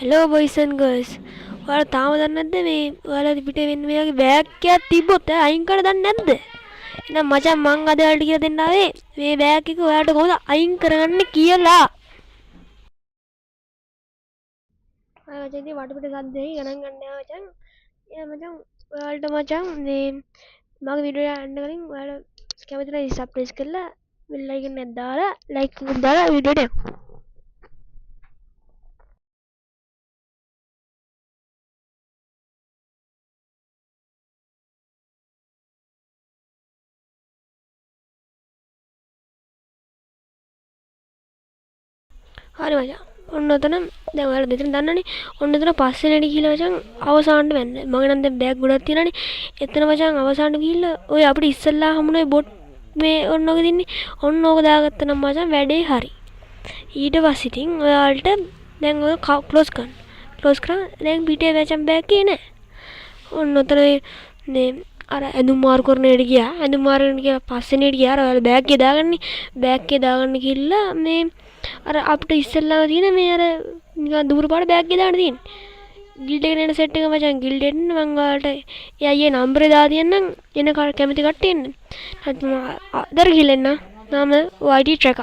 Hello boys and girls. ඔයාලා තාම දන්නේ නැද්ද මේ ඔයාලා පිටේ මෙන්න මේ වගේ බෑග් එකක් තිබ්බොත් අයින් කරන්න දන්නේ නැද්ද? එහෙනම් මචං මං අද ඔයාලට කියලා දෙන්න ආවේ මේ බෑග් එක ඔයාලට කොහොමද අයින් කරගන්නේ කියලා. අය මචං, ඉතින් වටපිට සද්ද ඇහි, ගණන් ගන්න එපා මචං. එහෙනම් මචං, ඔයාලට මචං මේ මගේ වීඩියෝ එක යන්න කලින් ඔයාලා කැමති නම් සබ්ස්ක්‍රයිබ් කරලා බෙල් අයිකන් එකක් දාලා, ලයික් එකක් දාලා වීඩියෝ එකට යන්න. හරි මචං. ඔන්න ඔතන දැන් ඔයාලා දෙතන දන්නනේ. ඔන්න ඔතන පස්වෙනියට ගිහිල්ලා මචං අවසානට වෙන්න. මගේ නම් දැන් බෑග් ගොඩක් තියෙනනේ. එතන මචං අවසානට ගිහිල්ලා ඔය අපිට ඉස්සල්ලා හමුනේ බොට් මේ ඔන්න ඔක තින්නේ. ඔන්න ඕක දාගත්තා නම් මචං වැඩේ හරි. ඊට පස්සේ ඉතින් ඔයාලට දැන් ඔය ක්ලෝස් කරන්න. ක්ලෝස් කරා, දැන් පිටේ මචං බෑග් එකේ නෑ. ඔන්න ඔතන මේ අර ඇඳුම් මාරු කරන එකට ගියා. ඇඳුම් මාරු කරන ගියා, පස්වෙනියට ගියා. අර ඔයාලා බෑග් එකේ දාගන්නේ. බෑග් එකේ දාගන්න ගිහිල්ලා මේ අර අපිට ඉස්සෙල්ලාම තියෙන මේ අර නිකන් දුඹුරු පාට බෑග් එක දාන්න තියෙන්නේ. ගිල්ඩ් එකට එන සෙට් එක මචං, ගිල්ඩ් එන්න මං ඔයාලට ඒ අයියේ නම්බරේ දාලා තියන්නම්, එන කැමති කට්ටිය එන්න. නැත්නම් අදර ගිහලා එන්න. නම YT tracker.